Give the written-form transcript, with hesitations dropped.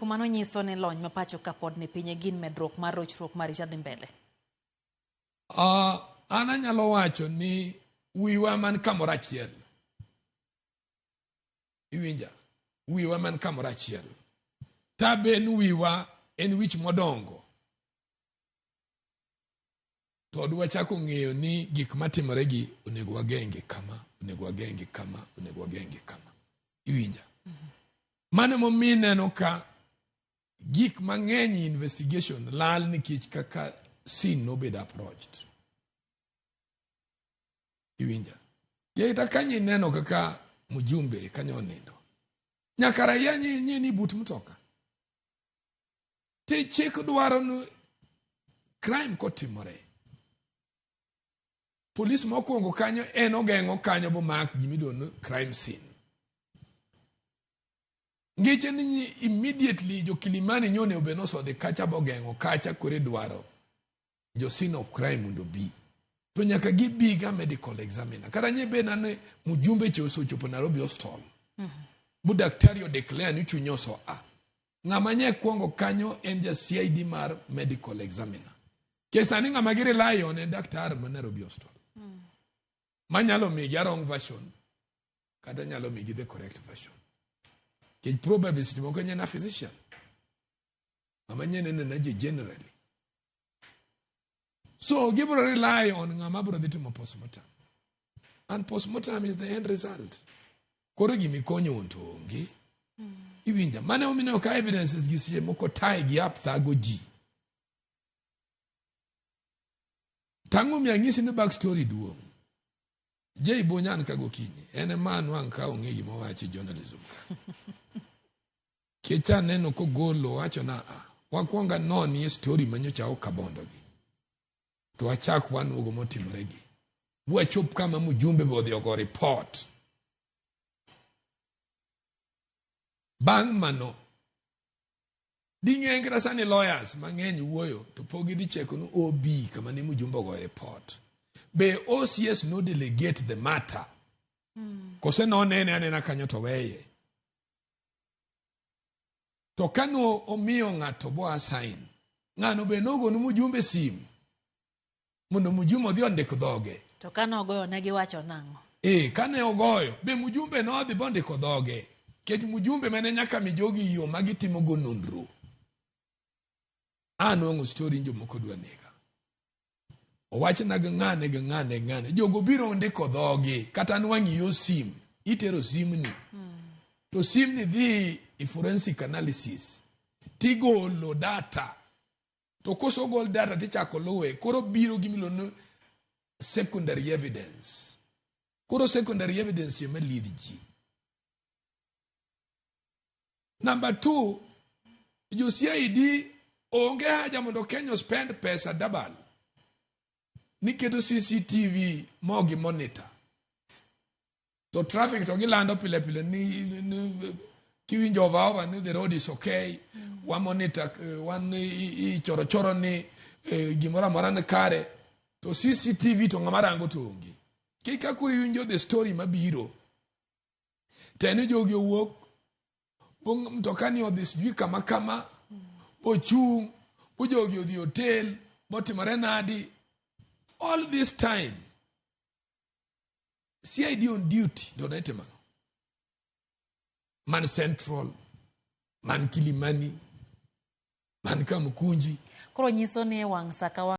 Mano nyiso ni lony ma pacho ka pod ni piny e gin medruok mar rochruok mar arita dhi mbele. An anyalo wacho ni wiwa man kamoro achiel. Iwinja? Wiwa man kamoro achiel. Taben wiwa en wich modongo. To wachako ng'eyo ni gik matimore gi onego wageng'gi kama, onego wageng'gi kama, onego wageng'gi kama. Iwinja? Mano emomiyo ineno ka gik mang'eny investigation lal nikech kaka scene nobedo approached. Iwinja? Kata kanyo ineno kaka mjumbe kanyo onindo. Nyaka raia nye ni but mtoka. Ti chik dwaro ni crime kotimore. Polis mokwongo kanyo en ogeng'o kanyo bomak gimiluongo ni crime scene. Ngeche ni immediately jo Kilimani nyone obe nosodhi kacha bogeng'o kacha koro idwaro jo scene of crime mondo bi. To nyaka gibi ga medical examiner. Kata nye be nane mjumbe cha osechopo Nairobi Hospital. Bu daktari o declare ni chunye oso a. Ng'ama nye kwongo kanyo en ja CID mar medical examiner. Ke sani ng'ama gi rely on en daktar ma Nairobi Hospital. Manyalo migi a wrong version kata nyalo migi the correct version. Kech probably seche moko en a physician. Ng'ama nye neno ji generally. So gibiro rely on ng'ama biro dhi timo postmortem. And postmortem is the end result. Koro gimikonyo to onge. Iwinja. Mano emomiyo ka evidences gi seche moko tie gi up thago ji. Tang'o mi anyisi ni back story duong'. Jay Bonyan ka gokinyi. En ema anwang' ka ong'e gima wacho e journalism. Kech aneno kogolo wacho na a wakwongo anonie story manyocha ok kabondo gi. To wachak wanuogo motimore gi. Wachop kama mjumbe be odhi ogo report. Bang' mano, ding'eng kata sani lawyers mang'eny wuoyo to pok gidhi cheko ni OB kama ne mjumbe ogoyo report. Be OCS no delegate the matter? Kose nonene anena kanyo to weye. To kano omiyo ng'ato bo assign, ng'ano be nogonu mjumbe sim mondo mjumbe odhi ondik dhoge. To kane ogoyo ne giwacho nang'o? E, kane ogoyo, be mjumbe nodhi bondiko dhoge. Nikech mjumbe mane nyaka mi jogi yo ma gitimo go nonro. Anwang'o story jomoko dwa nega. Owachna gi ng'ane gi ng'ane gi ng'ane. Jogo biro ndiko dhogi kata nwang' yo sim. Itero simni. To simni dhi e forensic analysis. Tigolo data. To kosegol data tichako luwe. Koro biro gimiluongo ni secondary evidence. Koro secondary evidence ema lead ji. Number 2, jo CID onge haja mondo Kenya spend pesa double. Niketo CCTV mogi monitor. To traffic to gilando pile pile ni kiwinjo over over ni the road is okay. Wa monitor wan i choro choro ni gimoro amora ni kare. To CCTV to ng'ama rango to onge. Kika koro iwinjo the story mabiro. Teni jogi owuok mtoka ni odhi sijui kama kama bochung' bojogi odhi hotel botimore nadi all this time CID on duty to ne timo ang'o? Man Central, man Kilimani, man Kamukunji. Koro nyiso ni e wang' sa ka wang'